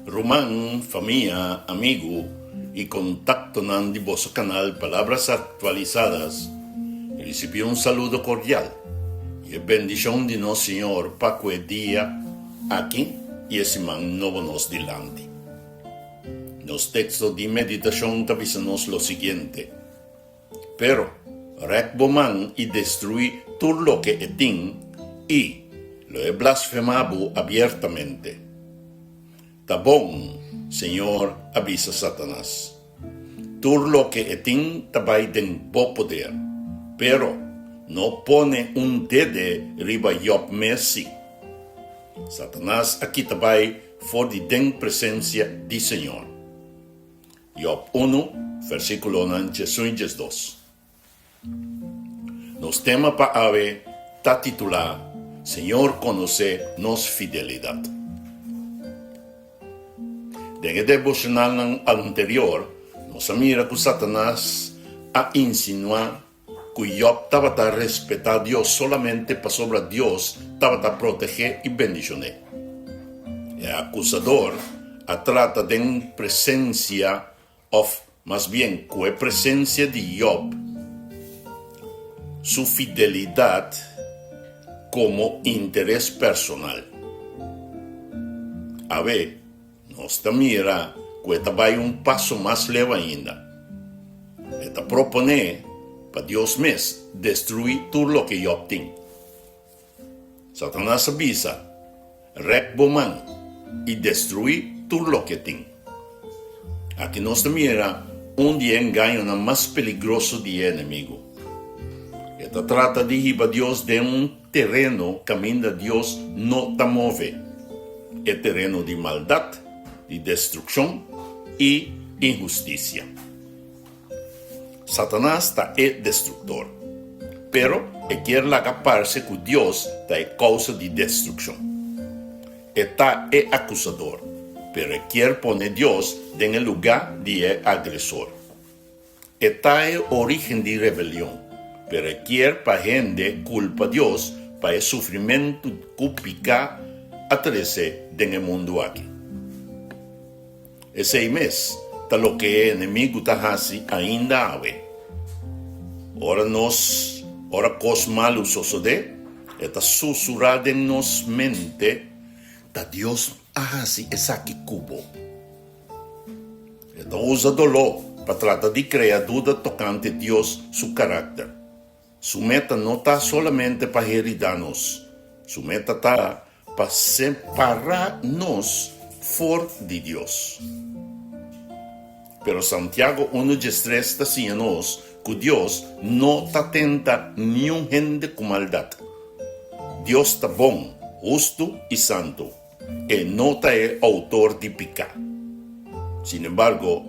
Ruman, famia, amigu i kontaktonan di boso kanal Palabras Actualizadas risibí un saludo kordial i e bendishon di nos Señor pa ku e dia aki i e siman nobo nos dilanti. Nos teksto di meditashon ta bisa nos lo siguiente, Pero, rèk bo man i destruí tur loke e tin, i lo e blasfemá bo abiertamente. Ta bon, Señor a bisa Satanas. Tur loke e tin ta bai den bo poder, pero no pone un dede riba Job mes sí. Satanas a kita bai for di den presensia di Señor. Job unu, versíkulonan diesun i diesdos. Nos tema pa awe ta titulá Señor konosé nos fidelidat. Den e deboshonalnan anterior nos a mira ku Satanas a insinuá ku Job tabata respetá Dios solamente pasobra Dios tabata protegé i bendishon'é. E akusador a trata den presensia, òf mas bien ku e presensia di Job, su fidelidat komo interes personal. Awe, Nos ta mira ku e ta bai un paso mas leu ainda. E ta proponé pa Dios mes destruí tur loke Job tin. Satanas a bisa, Rèk bo man i destruí tur loke e tin. Aki nos ta mira un di e engañonan mas peligroso di e enemigu. E ta trata di hiba Dios den un Tereno kaminda Dios no ta move, e tereno di maldat, di destrukshon i inhustisia. Satanas ta e destruktor, pero e kier laga parse ku Dios ta e kousa di destrukshon. E ta e akusador, pero e kier pone Dios den e lugá di e agresor. E ta e orígen di rebelion, pero e kier pa hende kulpa Dios pa e sufrimentu ku piká a trese den e mundu aki. Esei mes ta loke e enemigu ta hasi ainda awe. Ora nos, ora kos malu sosodé, e ta susurá den nos mente, Ta Dios a hasi esaki ku bo. E ta usa doló pa trata di krea duda tokante Dios su karakter. Su meta no ta solamente pa heridá nos, su meta ta pa separá nos for di Dios. Pero Santiago unu diestres ta siña nos ku Dios no ta tenta niun hende ku maldat. Dios ta bon, hustu i santu. E no ta e outor di piká. Sinembargo,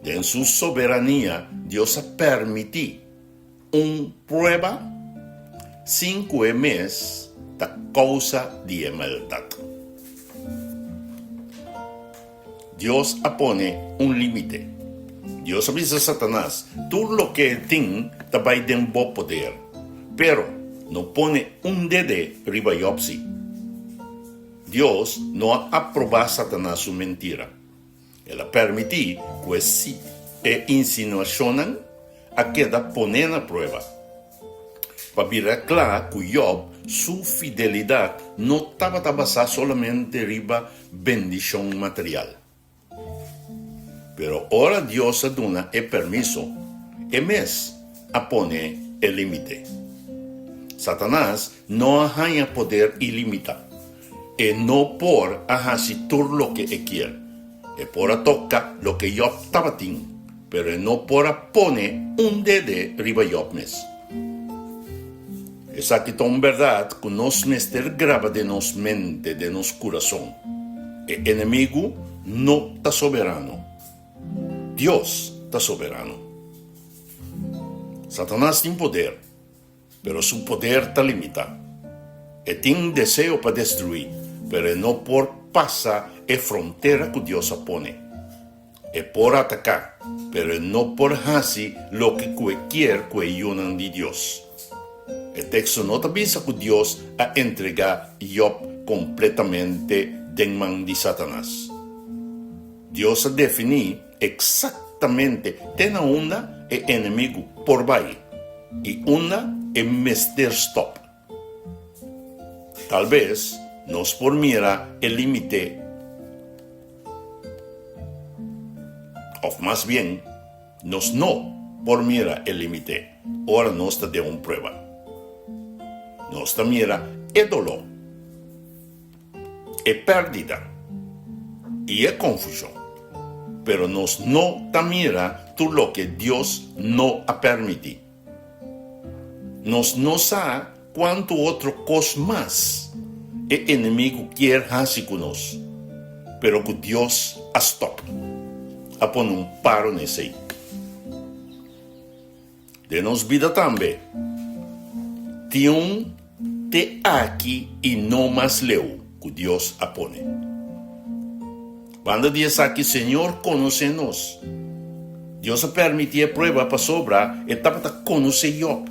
den su soberania Dios a permití un prueba sin ku e mes ta kousa di e maldat. Dios a pone un límite. Dios a bisa Satanas, Tur loke e tin ta bai den bo poder, pero no pone un dede riba Job sí. Dios no a aprobá Satanas su mentira. El a permití ku e e insinuashonnan a keda poné na prueba. Pa bira kla ku Job su fidelidat no tabata basá solamente riba bendishon material. Pero ora Dios a duna e permiso, e mes a pone e límite. Satanas no a haña poder ilimitá. E no por a hasi tur loke e kier. E por a toka loke Job tabatin, pero e no por a pone un dede riba Job mes. Esaki ta un bèrdat ku nos mester graba den nos mente, den nos kurason. E enemigu no ta soberano. Dios ta soberano. Satanas tin poder, pero su poder ta limitá. E tin deseo pa destruí, pero e no por pasa e frontera ku Dios a pone. E por ataká, pero e no por hasi loke ku e kier ku e yunan di Dios. E teksto no ta bisa ku Dios a entregá Yòb kompletamente den man di Satanas. Dios a definí eksaktamente te na unda e enemigu por bai i unda e mester stòp. Tal bes nos por mira e límite, òf mas bien, nos no por mira e límite ora nos ta den un prueba. Nos ta mira e doló, e pèrdida i e konfushon, pero nos no ta mira tur loke Dios no a permití. Nos no sa kuantu otro kos mas e enemigu kier hasi ku nos, pero ku Dios a stòp, a pone un paro na esei. Den nos bida tambe tin un te aki i no mas leu ku Dios a pone. Banda di esaki Señor konosé nos. Dios a permití e prueba pasobra e tabata konosé Yòb.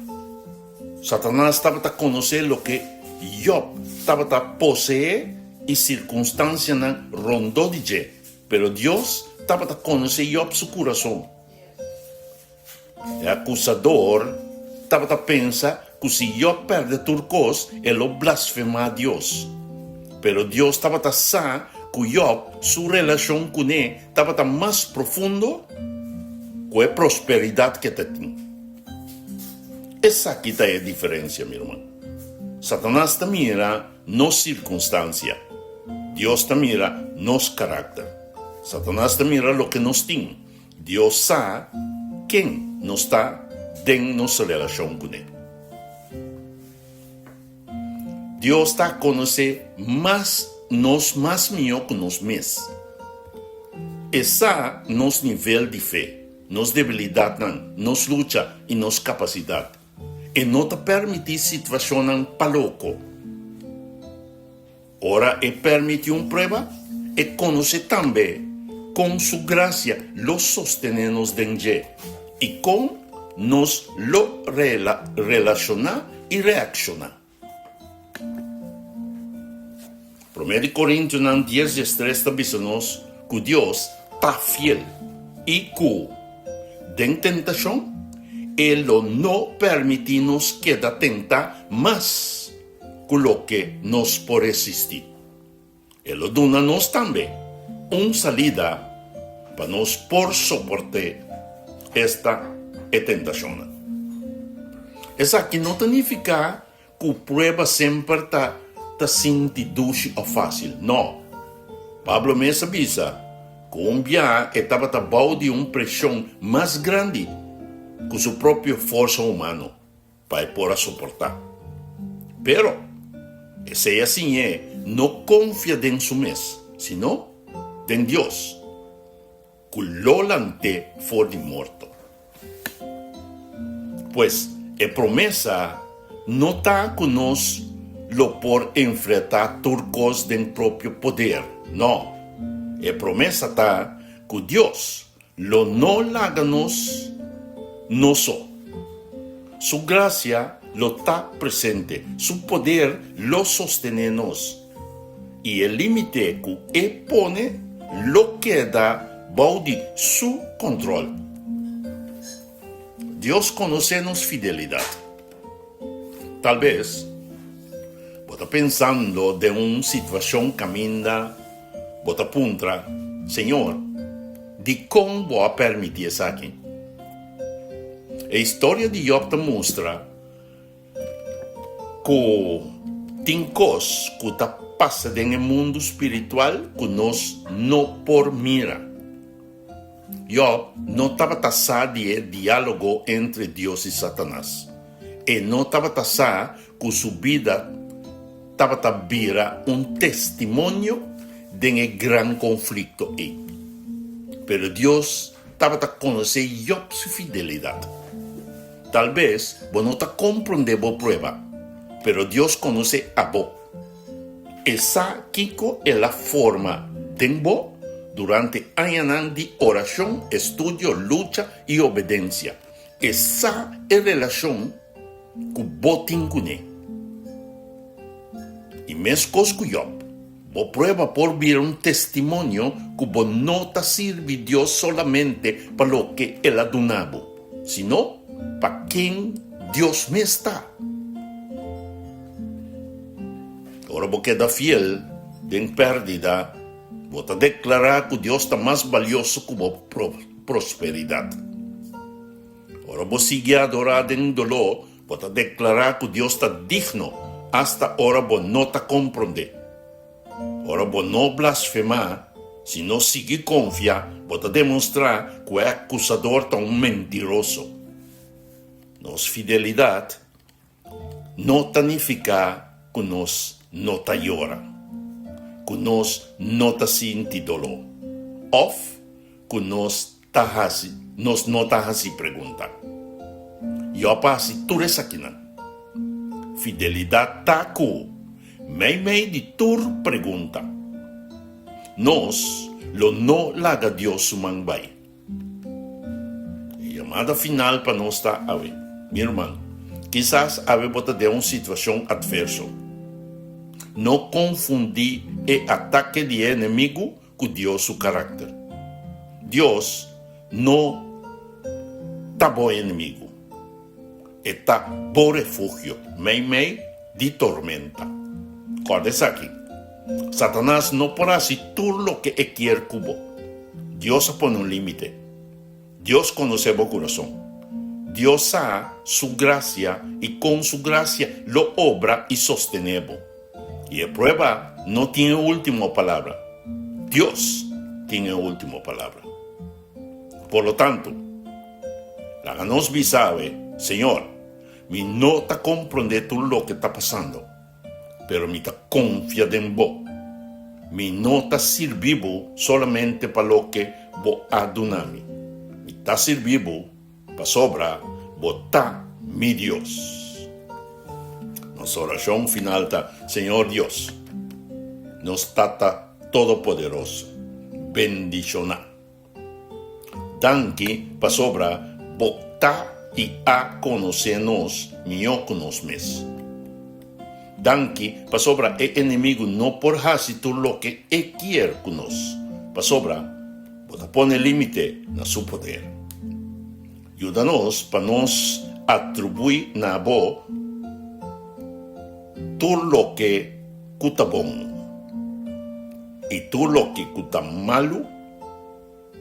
Satanas tabata konosé loke Yòb tabata poseé i sirkunstansianan rondó di dje, pero Dios tabata konosé Yòb su kurason. E akusador tabata pensa ku si Yòb pèrdè tur kos, e lo blasfemá Dios. Pero Dios tabata sa ku Yòb su relashon kuné tabata mas profundo ku e prosperidat ku e ta tin. Esaki ta e diferensia, mi ruman. Satanas ta mira nos sirkunstansia, Dios ta mira nos karakter. Satanas ta mira loke nos tin, Dios sa ken nos ta den nos relashon kuné. Dios ta konosé mas nos mas mihó ku nos mes. E sa nos nivel di fe, nos debilidatnan, nos lucha i nos kapasidat. E no ta permití situashonnan pa loko. Ora e permití un prueba, e konosé tambe kon su grasia lo sostené nos den dje i kon nos lo relashoná i reakshoná. Promé di Korintionan dies diestres ta bisa nos ku Dios ta fiel i ku, den tentashon, e lo no permití nos keda tentá mas. ku loke nos por resistí. E lo duna nos tambe un salida pa nos por soport'é esta e tentashonnan. Esaki no ta nifiká ku prueba semper ta ta sinti dushi òf fásil. Nò. Pablo mes a bisa ku un biaha e tabata bou di un preshon mas grandi ku su propio forsa humano. Pa e por a soportá. Pero, esei a siñ'é no konfia den su mes, sino den Dios, ku lo lant'é for di morto. Pues, e promesa no ta ku nos lo por enfrentá tur kos den propio poder. No, e promesa ta ku Dios Lo no laga nos nos so. Su gracia lo ta presente, su poder lo sostené nos, i e límite ku e pone lo keda bou di su control. Dios konosé nos fidelidat. Tal bes bo ta pensando den un situashon kaminda bo ta puntra, Señor, dikon bo a permití esaki? E historia di Yòb ta mustra ku tin kos ku ta pasa den e mundu spiritual ku nos no por mira. Yòb no tabata sa di e diálogo entre Dios i Satanas. E no tabata sa ku su bida tabata bira un testimonio den e gran konflikto ei. Pero Dios tabata konosé Yòb su fidelidat. Tal bes bo no ta komprondé bo prueba, pero Dios konosé abo. E sa kiko el a forma den bo durante añanan di orashon, estudio, lucha i obedensia. E sa e relashon. ku bo tin kuné. I meskos ku Yòb, bo prueba por bira un testimonio ku bo no ta sirbi Dios solamente pa loke el a duna bo, sino pa ken Dios mes ta. Ora bo keda fiel den pèrdida, bo ta deklará ku Dios ta mas balioso ku bo prosperidat. Ora bo sigui adorá den doló, bo ta deklará ku Dios ta digno asta ora bo no ta komprondé. Ora bo no blasfemá, sino sigui konfia, bo ta demostrá ku e akusador ta un mentiroso. Nos fidelidat no ta nifiká ku nos no ta yora, ku nos no ta sinti doló òf ku nos ta hasi nos no ta hasi pregunta. Yòb a hasi tur esakinan. Fidelidat ta ku, meimei di tur pregunta, nos lo no laga Dios su man bai. E yamada final pa nos ta awe. Mi ruman, kisas awe bo ta den un situashon atverso. No konfundí e atake di e enemigu ku Dios su karakter. Dios no ta bo enemigu. E ta bo refugio meimei di tormenta. Kòrda esaki, Satanas no por hasi tur loke e kier ku bo. Dios a pone un límite. Dios konosé bo kurason. Dios sa su grasia i kon su grasia lo obra i sostené bo. I e prueba no tin e último palabra. Dios tin e último palabra. Por lo tanto, laga nos bisa awe, Señor, mi no ta komprondé tur loke ta pasando, pero mi ta konfia den Bo. Mi no ta sirbi Bo solamente pa loke Bo a duna mi. Mi ta sirbi Bo Pasobra bo ta mi Dios. Nos orashon final ta, Señor Dios, nos Tata Todopoderoso, bendishoná. Danki pasobra bo ta i a konosé nos mihó ku nos mes. Danki pasobra e enemigu no por hasi tur loke e kier ku nos, pasobra Bo ta pone límite na su poder. Yuda nos pa nos atribuí na Bo tur loke ku ta bon i tur loke ku ta malu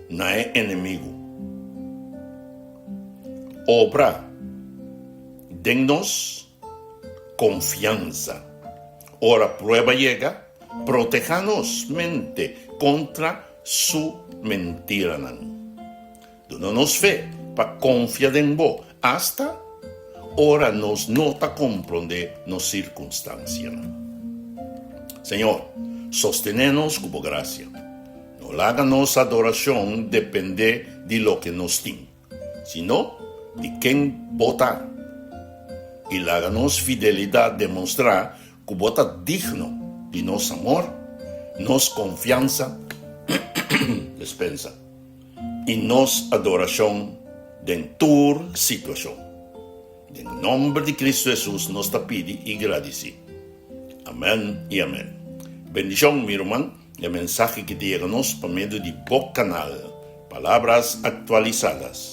na e enemigu. Obra den nos konfiansa. Ora prueba yega, Protehá nos mente kontra su mentiranan. Duna nos fe pa konfia den bo asta ora nos no ta komprondé nos sirkunstansianan. Señor, sostené nos ku bo grasia. No laga nos adorashon dependé di loke nos tin. Sino di ken bo ta. I laga nos fidelidat demostrá ku bo ta digno di nos amor, nos konfiansa, despensa, i nos adorashon den tur situashon. Den nòmber di Kristu Hesus nos ta pidi i gradisí. Amèn i amèn. Bendishon, mi ruman. E mensahe ki ta yega nos pa medio di bo kanal Palabras Actualizadas.